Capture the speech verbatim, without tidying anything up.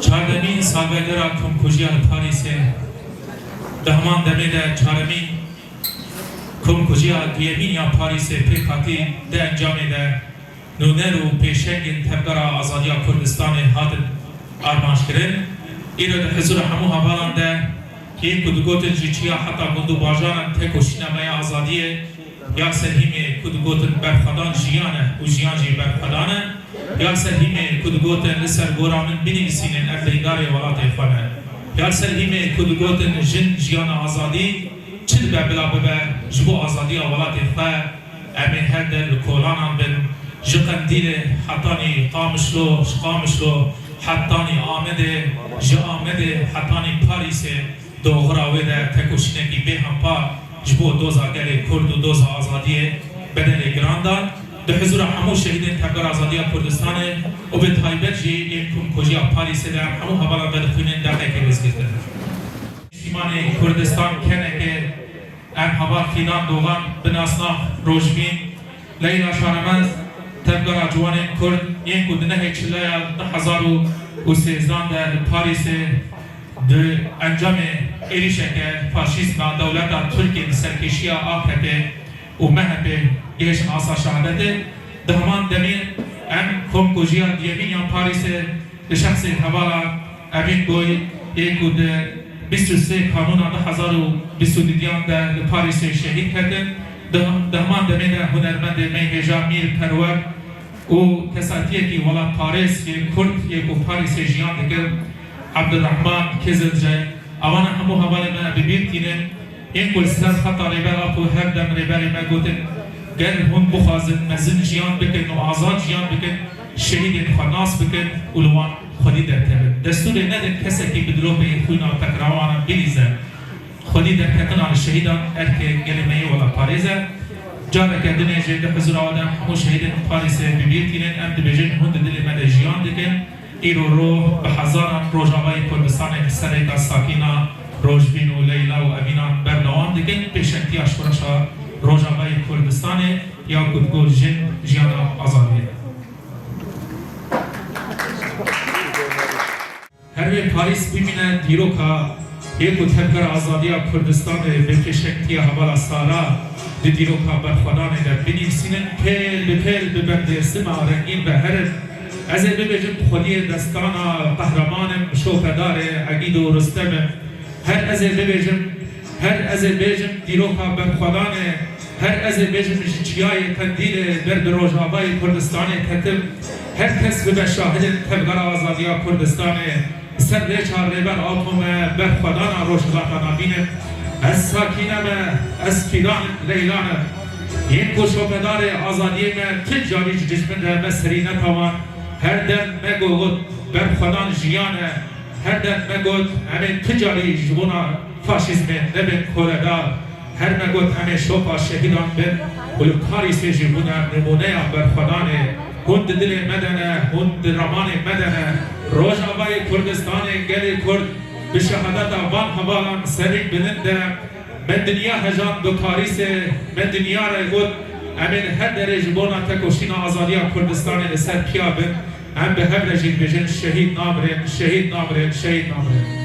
Çardemîn salvegera komkujiya li Parîsê, di heman demê de çaremîn komkujiya duyemîn ya Parîsê pêk hatî, di encamê de nûner û pêşengên Tevgera Azadiya Kurdistanê hatin armanc kirin. Îro di hizûra hemû hevalan de yên ku digotin ji çiya heta gund û bajaran tekoşîna me ya azadiyê, ya ser hîmê ku digotin berxwedan jiyan e û jiyan jî berxwedan e, ya ser hîmê ku digotin li ser gora min binivîsînin ev deydarê welatê xwe ne, ya ser hîmê ku digotin jin jiyana azadî çi dibe bila bibe ji bo azadiya welatê xwe, em ê her der li kolanan bin, ji Qendîlê hetanî Qamişlo, ji Qamişlo hetanî Amedê, ji Amedê hetanî Parîsê. Di oxira wê de tekoşînekî bêhempa ji bo doza gelê Kurd û doza azadiyê bedelê giran dan. Di hizûra hemû şehîdên Tevgera Azadiya Kurdistanê û bi taybet jî yên komkujiya Parîsê de em hemû hevalan vedixwînin deqekê rêzgirtin. Niştimanê Kurdistan kenekê em heval Fîdan Dogan, bi nasnav Rojbîn, Leyla Şanemez, Tevgera Ciwanên Kurd, yên ku di nehê Çileya du hezar û sêzdan de li Parîsê di encamê êrîşeke faşîst a dewleta Tirkiyê bi serkêşiya A K P û M H P gihiştin asa şehadetê, di heman demê em komkujiya duyemîn ya Parîsê li şexsê hevala Emîn Goy, ê ku di bîst û sê Kanûna du hezar û bîst û duyan de li Parîsê şehîd ketin, di, di heman demê de hunermendê me hêja Mîr Perwer û kesatiyekî welatparêz yê Kurd yê ku Parîsê jiyan dikir, Abdurrahman Kizilce, ewana hemû hevalên me bi bîr tînin. Yên ku li ser xeta Rêber Apo her dem rêberê me gotin, ger hûn bixwazin mezin jiyan bikin û azad jiyan bikin, şehîdên xwe nas bikin û li wan xwedî derkevin. Destûrê nedin kesekî bi dilopeyê xwîna tekrawana bilîze. Xwedî derketina li şehîdan erkê gelê me yê welatparêz e. Careke dinê jî di hizûra we de em hemû şehîdên Parîsê bi bîr tînin, em dibêjin hûn di dilê me de jiyan dikin. Îro ro bi hezaran Rojavayê Kurdistanê li ser rêka Sakîna, Rojbîn û Leyla û Emînan berdewam dikin pêşengtiya şoreşa Rojavayê Kurdistanê ya ku digot jin jiyana azadiyê. Her wê Parîs bimîne dîroka yê ku Tevgera Azadiya Kurdistanê bi pêşengtiya hevala Sara di dîroka berxwedanê de binivîsînin, pêl bi pêl bi berdêrsima rengîn ve herin. Ez ê bibêjim xwediyê destana qehreman im, şopedarê Egîd û Rustem im. Her ez ê bibêjim, her ez ê bêjim dîroka berxwedanê, her ez ê bêjim ji çiyayê Qendîlê ber bi Rojavayê Kurdistanê ketim. Her kes bibe şahidên Tevgera Azadiya Kurdistanê. Ser rêça Rêber Apo me berxwedana rojhilata navîn im. Ez Sakîne me, ez Fîdan im, Leyla me. Yên ku şopedarê azadiyê me ti carî ji dijmin re me serî netawan. Her dem me got berxwedan jiyan e. Her dem me got em ê ti carî ji bona faşîzmê nebin koledar. Her me got em ê şopa şehîdan bin û li Parîsê jî bûne nimûneya berxwedanê. Hûn di dilê me de ne, hûn di ramanê me de ne. Rojavayê Kurdistanê gelê Kurd bi şehadeta van hevalan serî bilind e. Me dinya hejand bi Parîsê, me dinya re got, em ê li her derê ji bona tekoşîna azadiya Kurdistanê li ser piya bin. Em bi hev re jî dibêjin şehîd namirin, şehîd namirin, şehîd namirin.